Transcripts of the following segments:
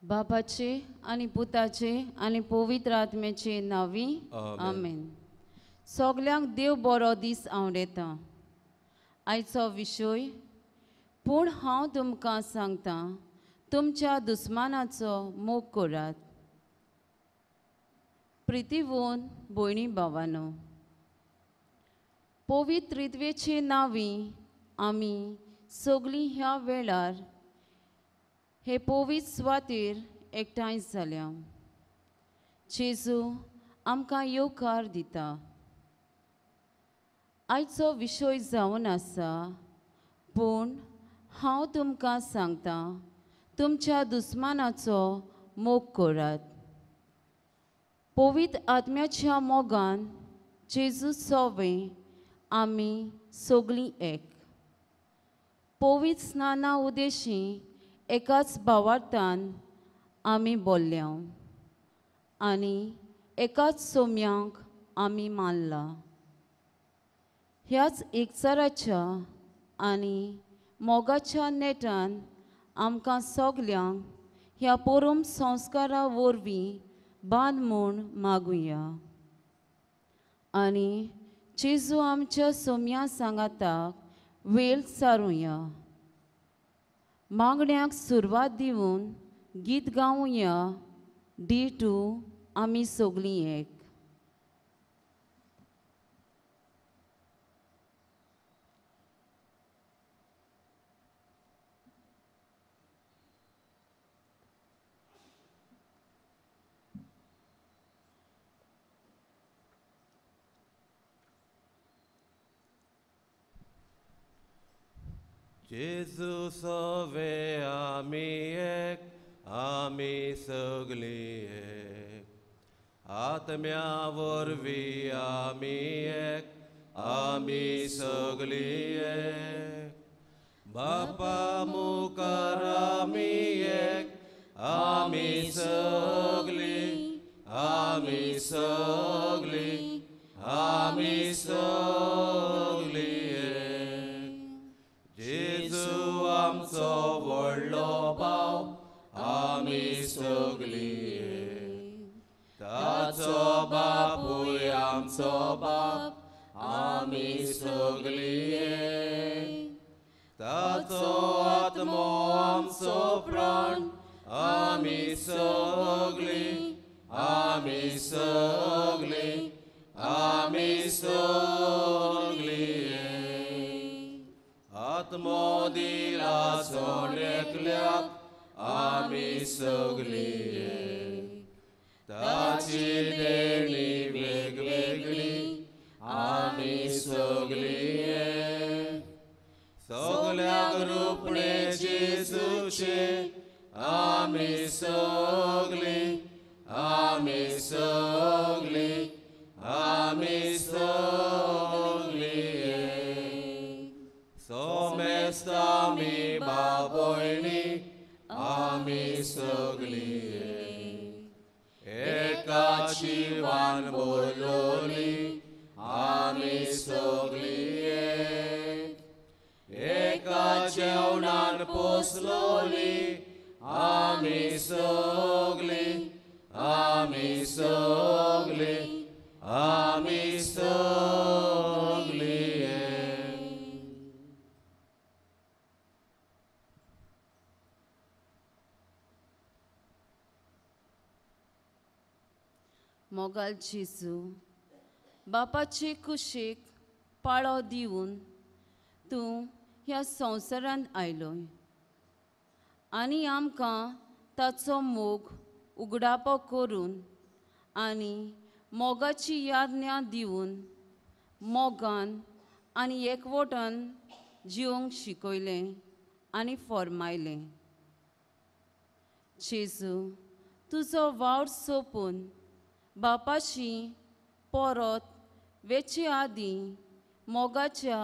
बापाचे आनी पुताचे आनी पवित्र आत्म्याचे नांवी आमेन. सगल्यांक देव बरो दीस आवडटा. आयचो विशय, पूण हांव तुमकां सांगता, तुमच्या दुस्मानाचो मोग करात. प्रितीवोन भयणी भावानो, पवित्र त्रित्वेचे नांवी आमी सगळीं ह्या वेळार हे पवित्र सुवातेर एकठांय जाल्या. जेजू आमकां येवकार दिता. आयचो विशय जावन आसा, पूण हांव तुमकां सांगता, तुमच्या दुस्मानाचो मोग करात. पवित्र आत्म्याच्या मोगान जेजू सोवे आमी सगळीं एक. पवित्र स्नाना उद्देशी एकाच भावार्थान आमी बोल्ल्या आनी एकाच सोम्यांक आमी मानला. ह्याच एकचाराच्या आनी मोगाच्या नेटान आमकां सगल्यांक ह्या परम संस्कारा वरवीं बांद म्हूण मागुया. आनी जेजू आमच्या सोम्या सांगाताक वेळ सारुया. मागण्याक सुरवात दिवन गीत गावया. D2 आमी सगळीं एक. जेजू सोवे आमी एक, आमी सगळीं एक. आत्म्या वरवीं आमी एक, आमी सगळीं एक. बापा मुखार आमी एक, आमी सगळीं, आमी सगळीं, आमी सगळीं एक. जेजू आमचो व्हडलो भाव, आमी सगळीं एक. ताचो बापूय आमचो बाप, आमी सगळीं एक. ताचो आत्मो आमचो प्राण, आमी सगळीं, आमी सगळीं, आमी सगळीं एक. आत्मो दिला सोण एकल्याक, आमी सगळीं एक. ताची देणी वेगवेगळी, आमी सगळीं एक. सगळ्यांक रुपणें जेजूचें, आमी सगळीं, आमी सगळीं, आमी सगळीं एक. सोमेस्त आमी भाव भयणी, आमी सगळीं एक. एका जिवान बोलोली, आमी सगळीं एक. एका जेवणान पोसलोली, आमी सगळीं, आमी सगळीं, आमी सगळीं एक. मोगाल जेजू, बापाचे कुशीक पाळो दिवन तूं ह्या संवसारांत आयलोय आनी आमकां ताचो मोग उगडापो करून आनी मोगाची याज्ञा दिवन मोगान आनी एकवटान जिवंक शिकयलें आनी फॉर्मायलें. जेजू, तुजो वावर सोंपून बापाशी परत वेचे आदीं मोगाच्या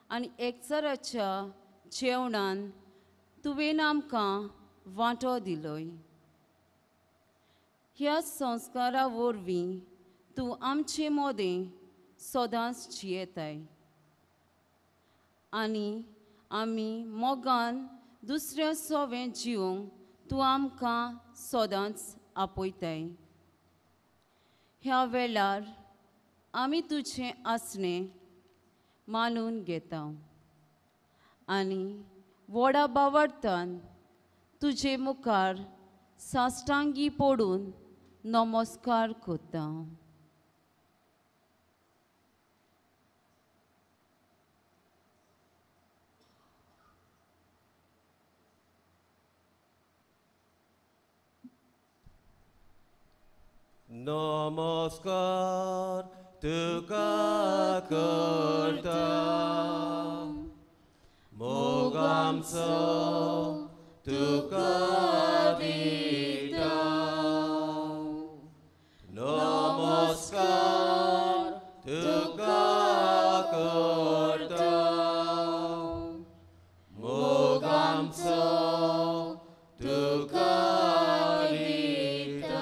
आनी एकचाराच्या जेवणान तुवें आमकां वांटो दिलोय. ह्या संस्कारा वरवीं तूं आमचे मोदें सदांच जियेताय आनी आमी मोगान दुसऱ्या सोवें जिवंक तूं आमकां सदांच आपयताय. ह्या वेळार आमी तुजें आसणें मानून घेता आनी व्हडा बावडतान तुजे मुखार साश्टांगी पडून नमस्कार करता. नमस्कार तुका करता मोग आमचो तुका दिता. नमस्कार तुका करता मोग आमचो तुका दिता.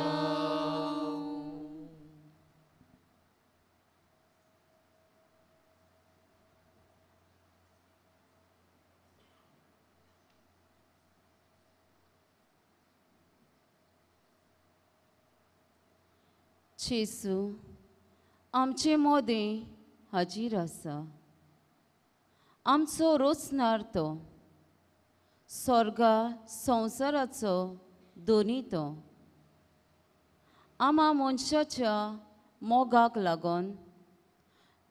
जेजू आमचे मोदें हाजीर आसा. आमचो रोचणार तो, स्वर्गा संवसाराचो दोनी तो. आमा मनशाच्या मोगाक लागून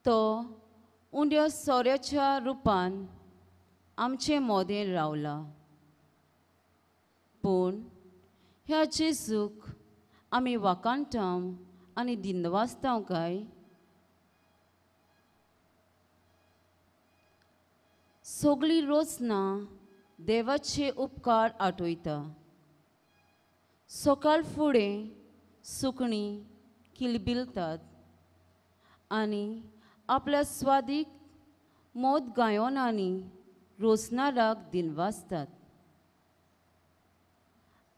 तो उंड्या सोऱ्याच्या रुपान आमचे मोदें रावला. पूण ह्या जेजूक आमी वाकाणटाव आनी दिनवासताव काय? सगळी रोचना देवाचे उपकार आठयता. सकाळ फुडें सुकणीं किलबिलतात आनी आपल्या स्वादीक मोद गायनांनी रोचनाराक दिनवासतात.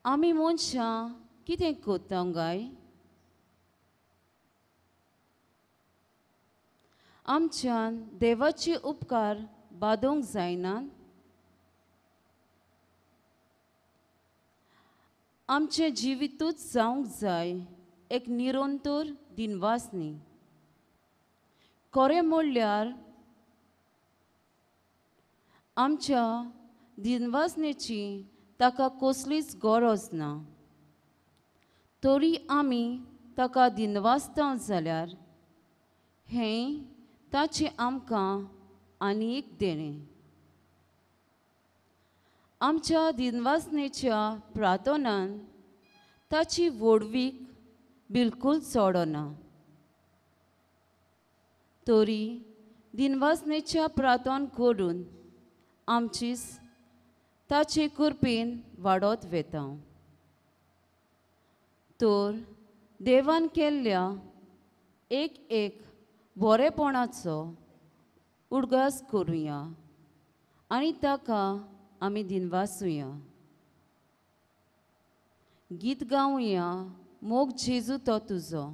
आमी मनशां कितें करता काय? आमच्यान देवाचे उपकार बादोवंक जायना. आमचें जिवितूच जावंक जाय एक निरंतर दिनवासनी. खरें म्हणल्यार आमच्या दिनवासनेची ताका कसलीच गरज ना. तरी आमी ताका दिनवासता जाल्यार हें ताचें आमकां आनी एक देणें. आमच्या दिनवासनेच्या प्रार्थनान ताची व्हडवीक बिलकूल चडना. तरी दिनवासनेच्या प्रार्थन करून आमचीच ताचे कृपेन वाडत वता. तर देवान केल्ल्या एक एक बरेपणाचो उडगास करुया आनी ताका आमी दिनवासुया. गीत गावया मोग जेजू तो तुजो.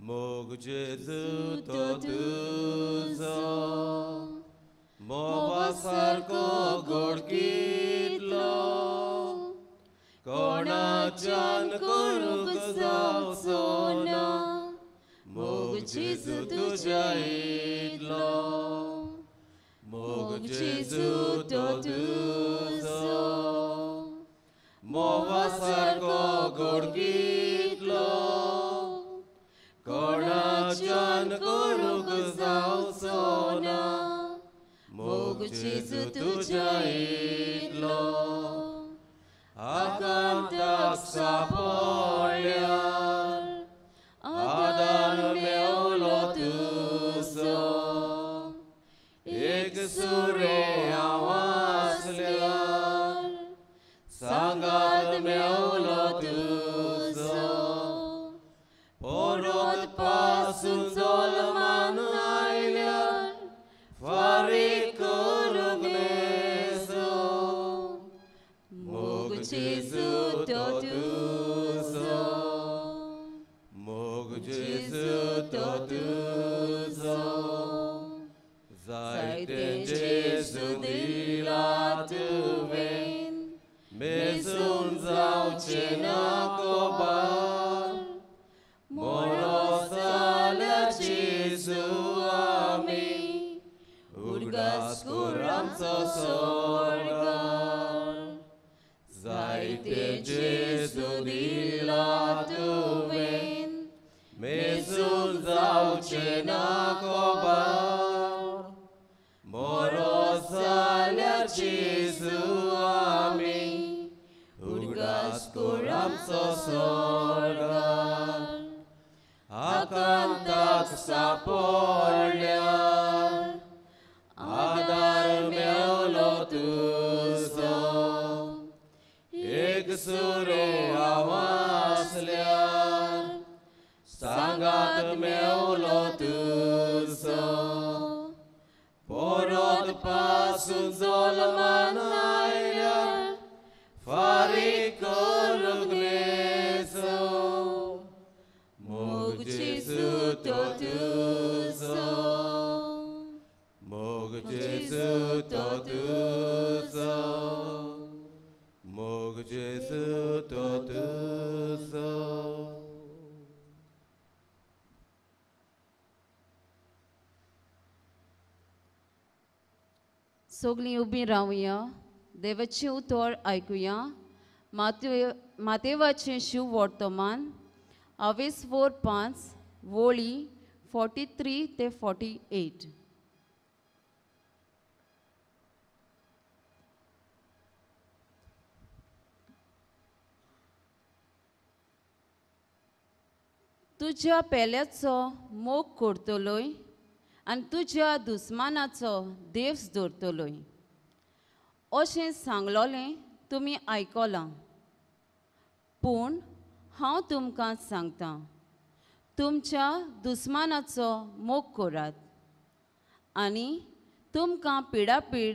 मोग जेजू तो तुजो मोवा सारको गोड कितलो कोणाच्यान करूंक जावचो ना. मोग जेजू तुज्या इतलो मोग जेजू तो तुजो मोवा सारको गोड कितलो कोणाच्यान करूंक जावचो ना. मोग जेजू तुज्या इतलो. आकांताक सांपडल्यार आदार मेवलो तुजो. एक सुरे हांव आसल्यार सांगात मेवलो तुजो. परत पासून जल्मान आयल्यार फारीक करूंक न्हेसो. मोग जेजू तो तुजो, मोग जेजू तो तुजो, जायते जेजू दिला तुवें, मेजून जावचें ना खबर, मोरो जाल्यार जेजू आमी, उडगास कर आमचो सोर्गार. जायते जेजू दिला तुवें, मेजून जावचें ना खबर, मोरो जाल्यार जेजू आमी, उडगास कर आमचो सोर्गार. आकांताक सांपडल्यार आदार मेवलो तुजो, एक सुरे हांव आसल्यार सांगात मेवलो तुजो, परत पासून जल्मान आयल्यार फारीक करूंक नेजो, मोग जेजू तो तुजो, मोग जेजू तो तुजो, मोग जेजू तो तुजो. सगळीं उबीं रावया, देवाचें उतर आयकुया. मातेवाचें शिव वर्तमान आवेस 4:5 वळी 43 ते 48. तुज्या पेल्याचो मोग करतलोय आनी तुज्या दुस्मानाचो देवस दवरतलोय अशें सांगलोलें तुमी आयकलां. पूण हांव तुमकां सांगतां, तुमच्या दुस्मानाचो मोग करात आनी तुमकां पिडापीड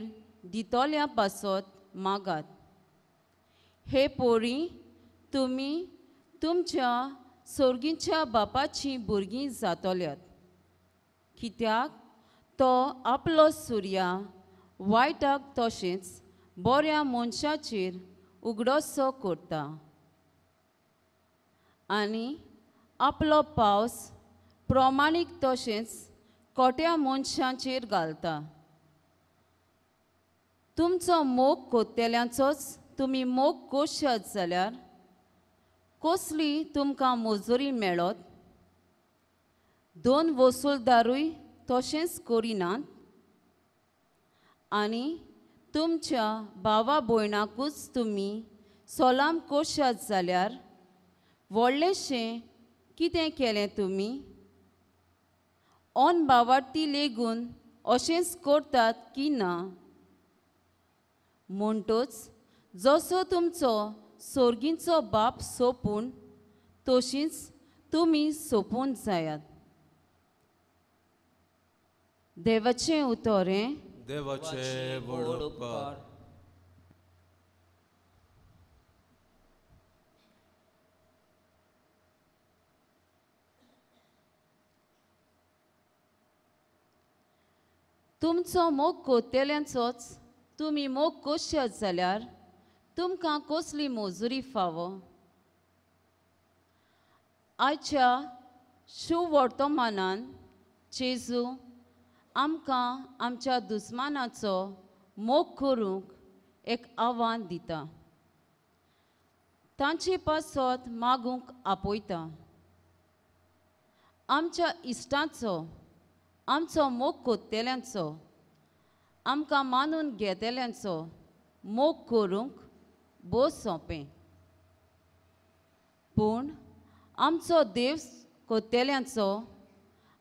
दितल्या पासत मागात. हे पोरी तुमी तुमच्या सोर्गीच्या बापाचीं भुरगीं जातल्यात, कित्याक तो आपलो सुर्या वायटाक तशेंच बऱ्या मनशाचेर उगडोसो करता आनी आपलो पावस प्रमाणीक तशेंच कोट्या मनशांचेर घालता. तुमचो मोग कोत्तेल्यांचोच तुमी मोग कोशात जाल्यार कसली तुमकां मजुरी मेळत? दोन वसुलदारूय तशेंच करिनात? आनी तुमच्या भावा भयणाकूच तुमी सोलाम कोशात जाल्यार व्हडलेंशें कितें केलें तुमी? ऑन बावाटी लेगून अशेंच करतात की ना? म्हणटच जसो तुमचो सोर्गींचो बाप सोंपून तशींच तुमी सोंपून जायात. देवाचें उतर हें. देवाचे व्हड उपकार. तुमचो मोग कोत्तेल्यांचोच तुमी मोग कोशात जाल्यार तुमकां कसली मजुरी फावो? आयच्या शुवर्तमानान जेजू आमकां आमच्या दुस्मानाचो मोग करूंक एक आव्हान दिता, तांचे पासत मागूंक आपयता. आमच्या इश्टांचो, आमचो मोग कोत्तेल्यांचो, आमकां मानून घेतल्यांचो मोग करूंक भोव सोंपें, पूण आमचो देव कोत्तेल्यांचो,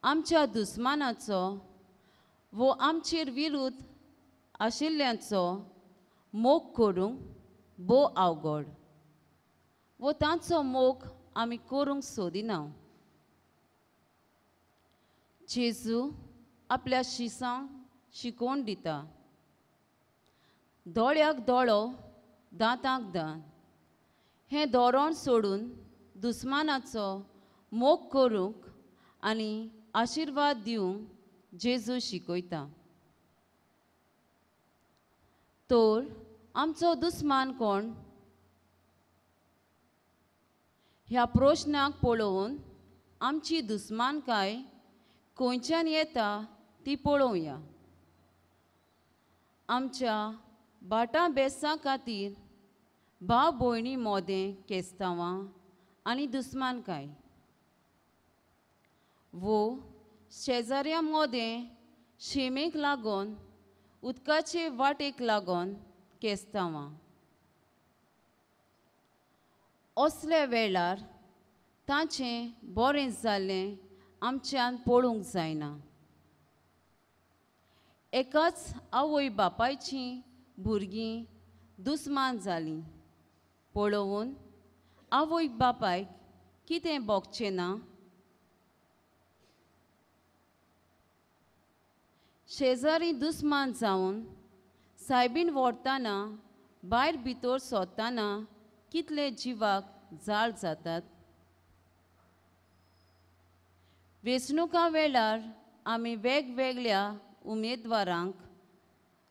आमच्या दुस्मानाचो वो आमचेर विरुद्ध आशिल्ल्यांचो मोग करूंक भोव अवघड वो तांचो मोग आमी करूंक सोदिना. जेजू आपल्या शिसांक शिकोवन दिता, दोळ्याक दोळो, दांतांक दांत. हें धोरण सोडून दुस्मानाचो मोग करूंक आनी आशिर्वाद दिवंक जेजू शिकयता. तर आमचो दुस्मान कोण? ह्या प्रश्नाक पळोवन आमची दुस्मानकाय खंयच्यान येता ती पळोवया. आमच्या भाटां बेसां खातीर भाव भयणी मोदें केस्तांवां आनी दुस्मानकाय वो शेजाऱ्या मोदें शिमेक लागून उदकाचे वाटेक लागून केस्तांवां. असल्या वेळार तांचें बरें जाल्लें आमच्यान पळोवंक जायना. एकाच आवय बापायचीं भुरगीं दुस्मान जालीं पळोवन आवय बापायक कितें भोगचें ना? शेजारी दुस्मान जावन सायबीन व्हरतना भायर भितर सोदतना कितले जिवाक जाळ जातात. वेंचणुकां वेळार आमी वेगवेगळ्या उमेदवारांक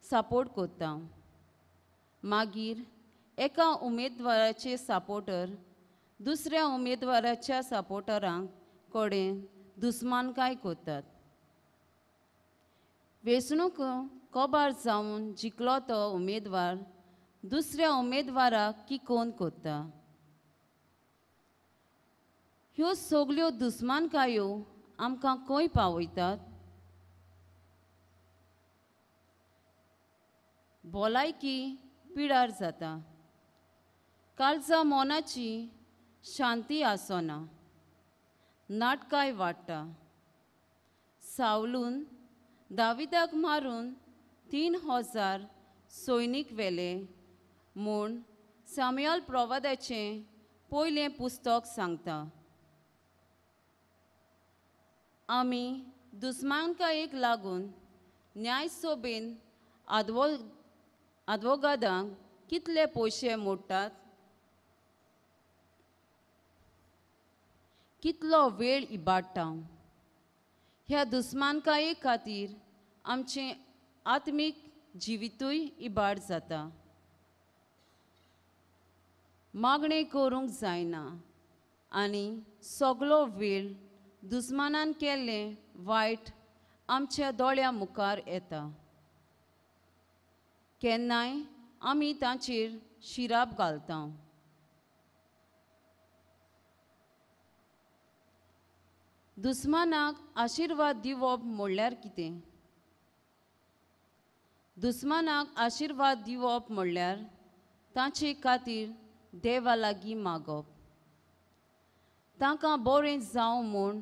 सपोर्ट करता. मागीर एका उमेदवाराचे सपोर्टर दुसऱ्या उमेदवाराच्या सपोर्टरांक कडेन दुस्मानकाय करतात. वेंचणूक कबार जावन जिखलो तो उमेदवार दुसऱ्या उमेदवाराक किकोन करता. ह्यो सगल्यो दुस्मानकायो आमकां खंय पावयतात? भलायकी पिडार जाता. काळजा मनाची शांती आसना. नाटकाय वाडटा. सावलून दाविदाक मारून 3000 सैनीक व्हेले म्हूण सामुएल प्रवादाचें पयलें पुस्तक सांगता. आमी दुस्मानकायेक लागून न्यायसभेन आदवोगादांक कितले पयशे मोडटात, कितलो वेळ इबाडटा. ह्या दुस्मानकाये खातीर आमचें आत्मीक जिवितूय इबाड जाता. मागणें करूंक जायना आनी सगलो वेळ दुस्मानान केल्लें वायट आमच्या दोळ्या मुखार येता. केन्नाय आमी तांचेर शिराप घालता. दुस्मानाक आशिर्वाद दिवप म्हणल्यार कितें? दुस्मानाक आशिर्वाद दिवप म्हणल्यार तांचे खातीर देवा लागीं मागप. तांकां बरें जावं म्हूण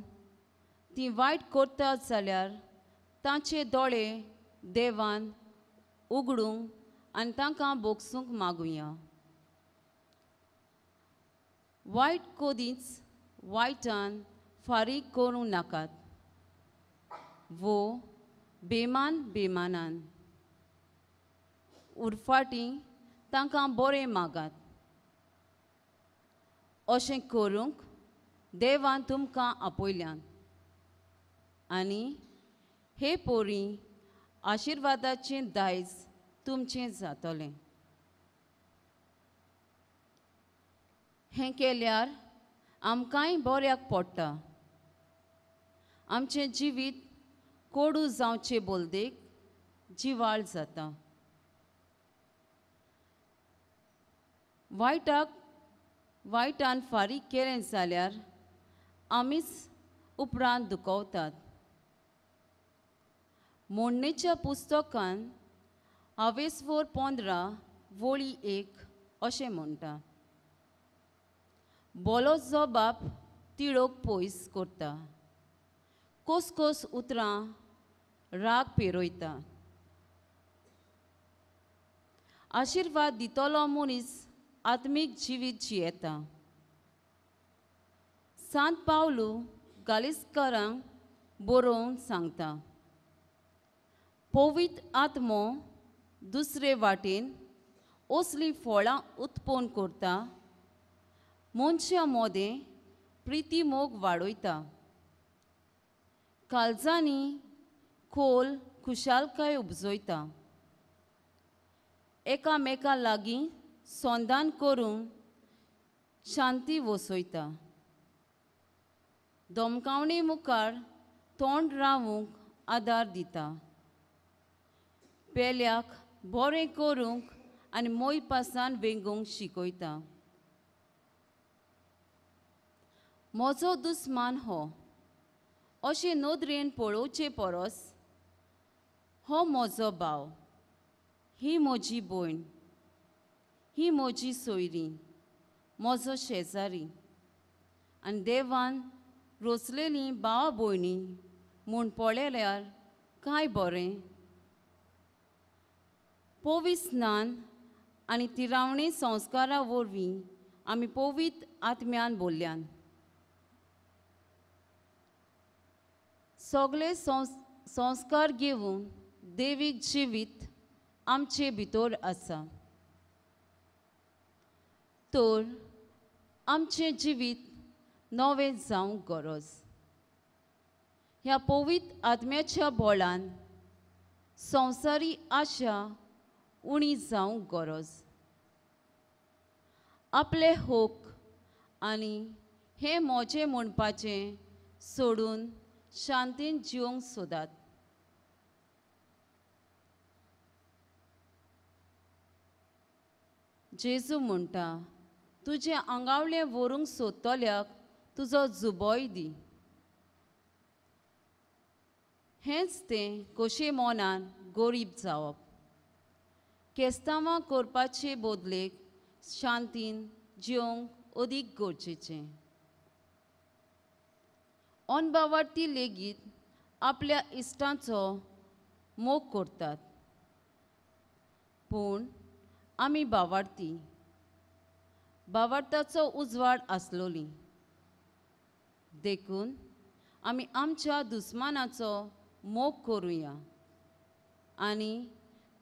तीं वायट करतात जाल्यार तांचे दोळे देवान उगडूंक आनी तांकां भोगसूंक मागुया. वायट कदींच वायटान फारीक करूं नाकात वो बेमान बेमानान उरफाटी तांकां बरें मागात. अशें करूंक देवान तुमकां आपयल्यान आनी हे पोरी आशिर्वादाचें दायज तुमचें जातलें. हें केल्यार आमकांय बऱ्याक पडटा. आमचें जिवीत कोडू जावचे बोलदेक जिवाळ जाता. वायटाक वायटान फारीक केलें जाल्यार आमीच उपरांत दुखवतात. मोडणेच्या पुस्तकान हावेसवोर 15:1 अशें म्हणटा, बोलो जबाब तिडोक पयस करता, कोस उतरां राग पेरयता. आशिर्वाद दितलो मनीस आत्मीक जिवीत जियेता. सांत पावलू गालिस्करांक बरोवन सांगता, पवित्र आत्मो दुसरे वाटेन असलीं फळां उत्पन्न करता मनशां मोदें प्रिती मोग वाडयता, काळजांनी खोल खुशालकाय उपजयता, एकामेका लागीं संदान करून शांती वसयता, धमकावणे मुखार तोंड रावूंक आदार दिता, पेल्याक बरें करूंक आनी मोयपासान वेंगोवंक शिकयता। म्हजो दुस्मान हो अशें नदरेन पळोवचे परस हो म्हजो भाव, ही म्हजी भयण, ही म्हजी सोयरी, म्हजो शेजारी आनी देवान रोचलेली भावा भयणी म्हूण पळयल्यार काय बरें। पवित्र स्नान आनी तिरावणी संस्कारा वरवीं आमी पवित्र आत्म्यान बोल्ल्यान सगळे संस्कार घेवन देवीक जिवीत आमचे भितर आसा, तर आमचें जिवीत नवें जावंक गरज। ह्या पवित्र आत्म्याच्या बळान संवसारी आशा उणी जावंक गरज। आपले हक आनी हें म्हजें म्हणपाचें सोडून शांतीन जिवंक सोदात। जेजू म्हणटा, तुजें आंगावलें व्हरूंक सोदतल्याक तुजो जुबोय दी। हेंच तें कशें मनान गरीब जावप, केस्तांवां करपाचे बदलेक शांतीन जिवंक अदीक गरजेचें। अनबावार्थी लेगीत आपल्या इश्टांचो मोग करतात, पूण आमी बावार्थी, बावार्थाचो उजवाड आसलोली, देखून आमी आमच्या दुस्मानाचो मोग करुया आनी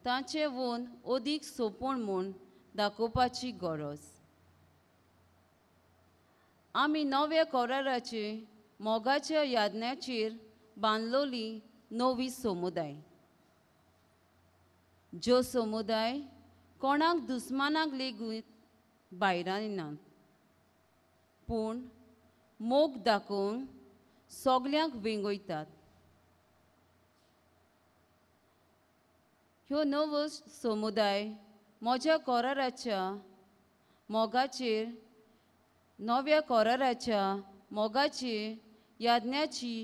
तांचे वोन अदीक सोंपण म्हूण दाखोवपाची गरज। आमी नव्या कराराचे मोगाच्या यादनाचेर बांदलोली नवी समुदाय, ज्यो समुदाय कोणाक दुस्मानाक लेगीत भायरायनात, पूण मोग दाखोवन सगल्यांक वेंगयतात। ह्यो नवो समुदाय म्हज्या कराराच्या मोगाचेर नव्या कराराच्या मोगाचे याज्ञाची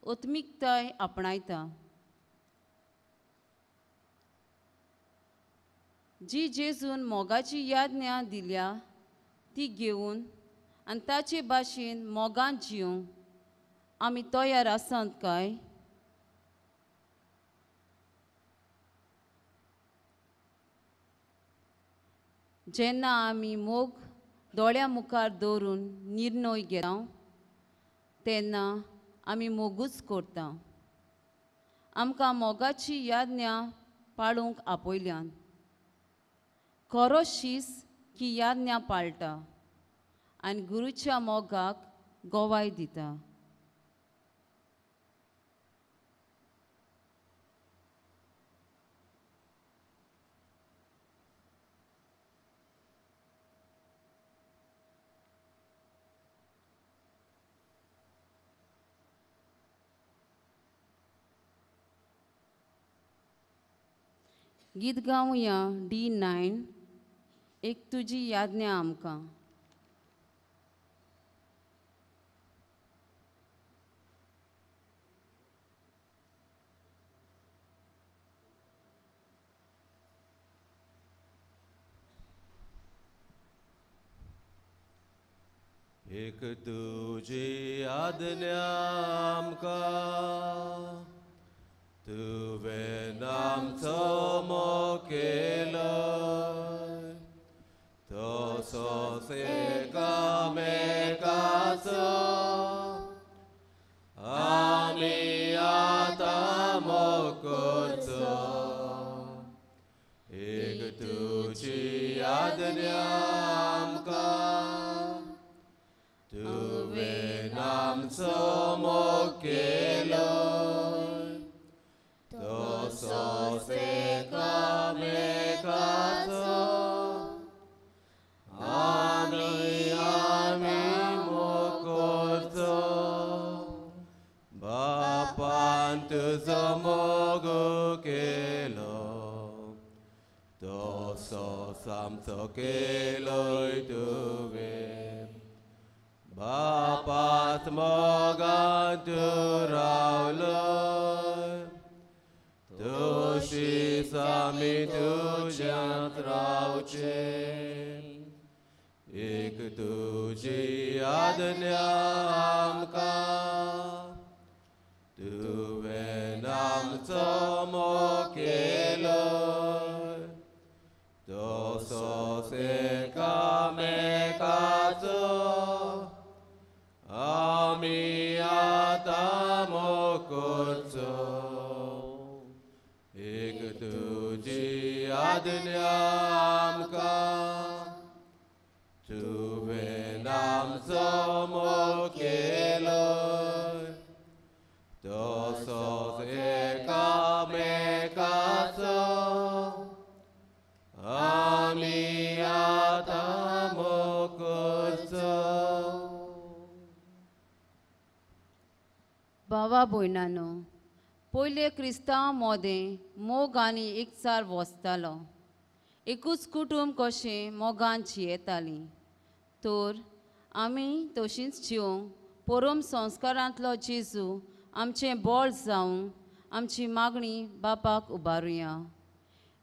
आत्मिकताय आपणायता, जी जेजून मोगाची याज्ञा दिल्या ती घेवन आनी ताचे भाशेन मोगान जिवंक आमी तयार आसात काय? जेन्ना आमी मोग दोळ्या मुखार दवरून निर्णय घेता तेन्ना आमी मोगूच करता। आमकां मोगाची याज्ञा पाळूंक आपयल्यान खरो शीस की याज्ञा पाळटा आनी गुरूच्या मोगाक गवाय दिता। गीत गावया D9 एक तुजी याज्ञा आमकां। एक तुजी आज्ञा आमकां, तुवें आमचो मोग केलो, तसोच एकामेकाचो आमी आतां मोग करचो। एक तुजी आज्ञा आमकां, मोग केलो तसोच एकामेकाचो आनी आमी मोग करचो. बापान तुजो मोग केलो तसोच आमचो केलोय तुवें. बापात मोगान तूं रावलोय तशीच आमी तुज्यांत रावचें. एक तुजी आज्ञा आमकां तुवें आमचो मोग केलो तसोच एकामेकाचो आमी आतां मोग करचो. एक तुजी आज्ञा आमकां तुवें आमचो मोग केलो तसोच एकामेकाचो आमी आतां मोग करचो. भावा भयणांनो, पयले क्रिस्तांव मोदें मोग आनी एकचार वसतालो. एकूच कुटूंब कशें मोगान जियेतालीं. तर आमी तशींच जिवंक परम संस्कारांतलो जेजू आमचें बळ जावं आमची मागणी बापाक उबारुया.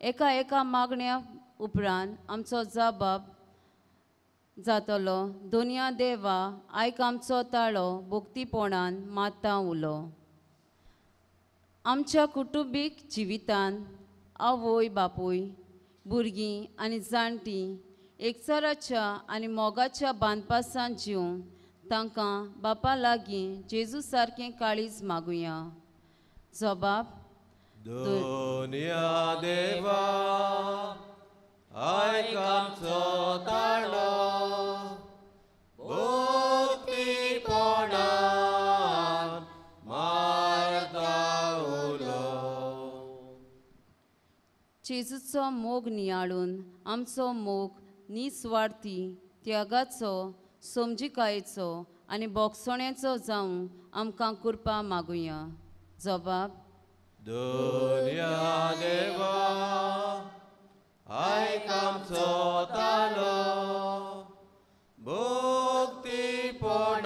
एका एका मागण्या उपरांत आमचो जबाब जातलो. दोनया देवा आयक आमचो ताळो भक्तीपणान माता उलो. आमच्या कुटुंबीक जिवितान आवय बापूय भुरगीं आनी जाणटीं एकचाराच्या आनी मोगाच्या बांदपासान जिवन तांकां बापा लागीं जेजू सारकें काळीज मागुया. जबाब दोनया देवा आयक आमचो ताळो भक्तीपणान मारता उलो. जेजूचो मोग नियाळून आमचो मोग निस्वार्थी त्यागाचो समजिकायेचो आनी बोगसण्याचो जावं आमकां कृपा मागुया. जबाब दोनया देवा आयक आमचो ताळो भक्तीपणान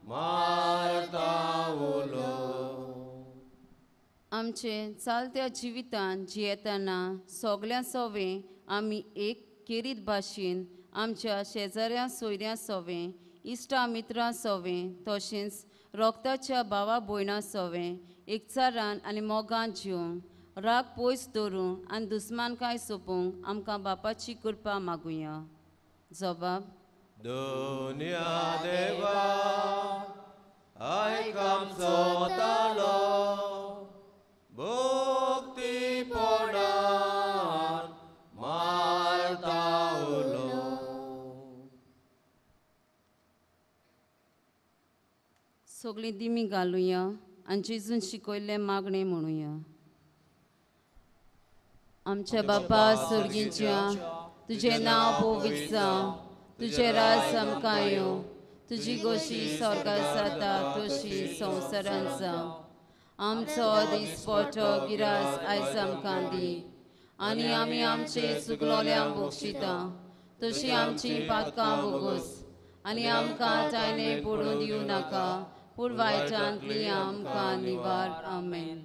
मारता उलो. आमचे चालत्या जिवितान जियेतना सगळ्यां सोवें आमी एक केरीत भाशेन आमच्या शेजाऱ्यां सोयऱ्यां सोवें इश्टा मित्रां सोवें तशेंच रोगताच्या भावा भयणां सोवें एकचारान आनी मोगान जिवंक राग पयस दवरूंक आनी दुस्मानकाय सोंपोवंक आमकां बापाची कृपा मागुया. जबाब दोनया देवा आयक आमचो ताळो भक्तीपणान मारता उलो. सगळीं दिमी घालुया आनी जेजून शिकयल्लें मागणें म्हणुया. आमच्या बापा सर्गीच्या, तुजें नांव पवित्र जावं, तुजें राज आमकां येवं, तुजी गोशी स्वर्गार जाता तशी संवसारांत जावं. आमचो दिसपटो गिरास आयज आमकां दी आनी आमी आमचे चुकलोल्यांक बक्षिता तशी आमची पातकां बोगोस आनी आमकां तायने पडून दिवं नाका पूण वायटांतली आमकां निवार. आमेन.